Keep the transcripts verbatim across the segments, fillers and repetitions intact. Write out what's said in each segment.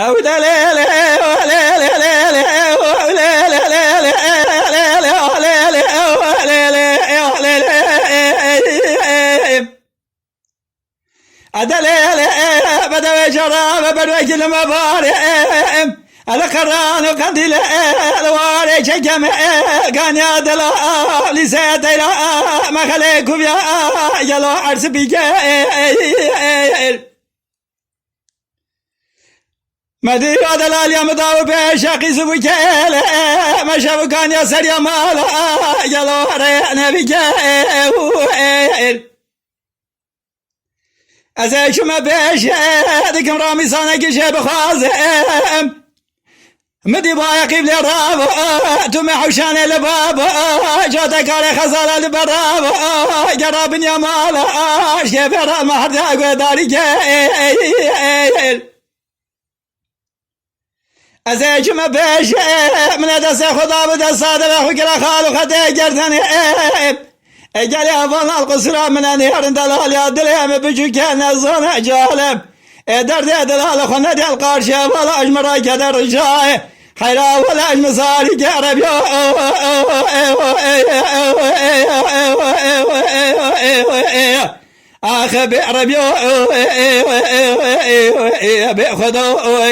Ew de lê lê, lê lê lê, lê lê lê, lê lê lê, lê lê lê, lê lê lê, lê lê lê, lê lê lê, lê lê lê. Ede lê lê, bedewê cara ve berwekî li me barê. Ele qeran û qendîlê li warê çekeme. Kanya dela lîse teyra mexelê kuviya gelo ersipî gel. Medîra delaliya min da û pêşe qîz û kêl. Me şev û kaniya seriya mala gelo rê nebî gel. Ez ê çime pêşe dikim ramîsanekî jê bixwazim. Min dî baye qîblê ravo, tu me hewşanê li babo, catekarê xezala li beravo, gera binya mala, aşkê bêra me her de guhdarî gel. Ez ê çime pêşe, min e destê xwe da bi desta de ve xwe kira xal û xetê gerdenê. Ê gelê heval nal qusura min e nêrin delaliya dilê em biçûke nezane calim. Ê derdê delal xwe nedel qarşê hevala ji min re kede ricayê. Heyra wela ji min zarî ke erebiya. Axe bê erebiya, bê xweda,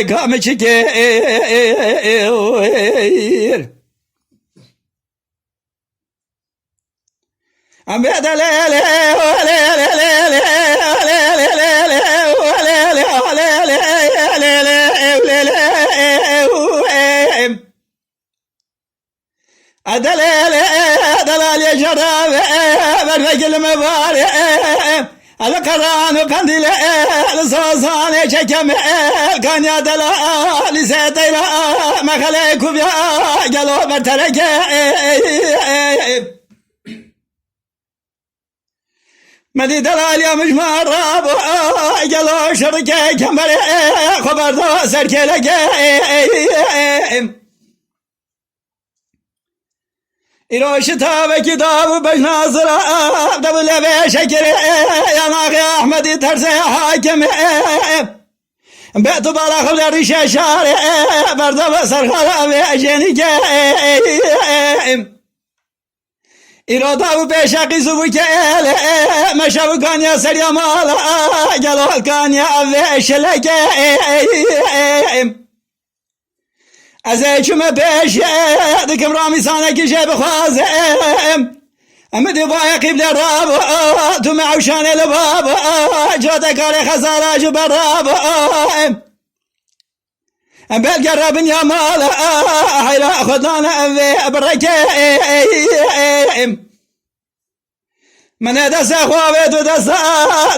ka min çi kir. Em bê de lê lê, lê lê lê, lê lê lê, lê lê lê, lê lê lê, lê lê lê. Edelê, delalê jere ve, bervegil me barê. El qeran û qendîlê, li sazanê çekeme. Kanya delal, lîse teyra, mexelê kuviya gelo bertereke. Medî delaliya mijmar rabo, gelo şirke kemberê, xwe berda ser kêleke. Îro şitavekî dav û bejna zira, de bi levê şekirê, ya naxê Ahmedî tersê hakimê. Be tu bala xev le rîşe şarê, berda be ser xala vê jenîke. Îro dav û pêşe qîz û bûke, meşa û kaniya seriya mala, gelo kaniya vê şileke. Ez ê çime pêşe, dikim ramîsanekî jê bixwazim. Em dî baye qîblê rabo, tu me ewşanê li babo, catekarê xezala ji ber rabo. Em belge re binya mala, heyra xwedana em vê bireke. Min ê destê xwe avêt û desta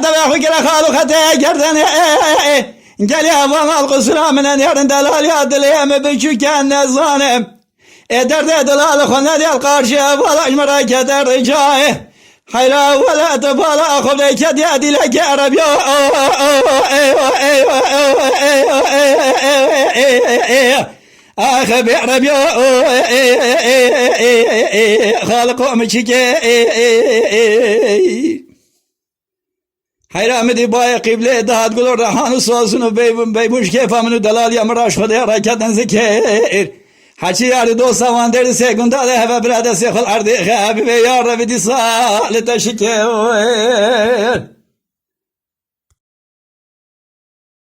devê xwe kire xal û xetê gerdenê. Gelê heval qusura min e nêrin delaliya dilê em biçûke nezanim. Ê derdê delal xwe nedel qarşê hevala ji min re kete ricayê. Heyra welat bala xwe vê kediye dîleke erebiya. Axe bê erebiya, xaliqo min çike. Heyra min dî bayê qîblê dihat gulo rehan û sozin û beybûn, beybûn ji kêfa min û delaliya min re ji Xwedê re ketin zikir. Heçî yar û dosta wan der û sê gunda de heve bira destê xwe li erdê xe, bibê ya Rebî dîsa li te şikir.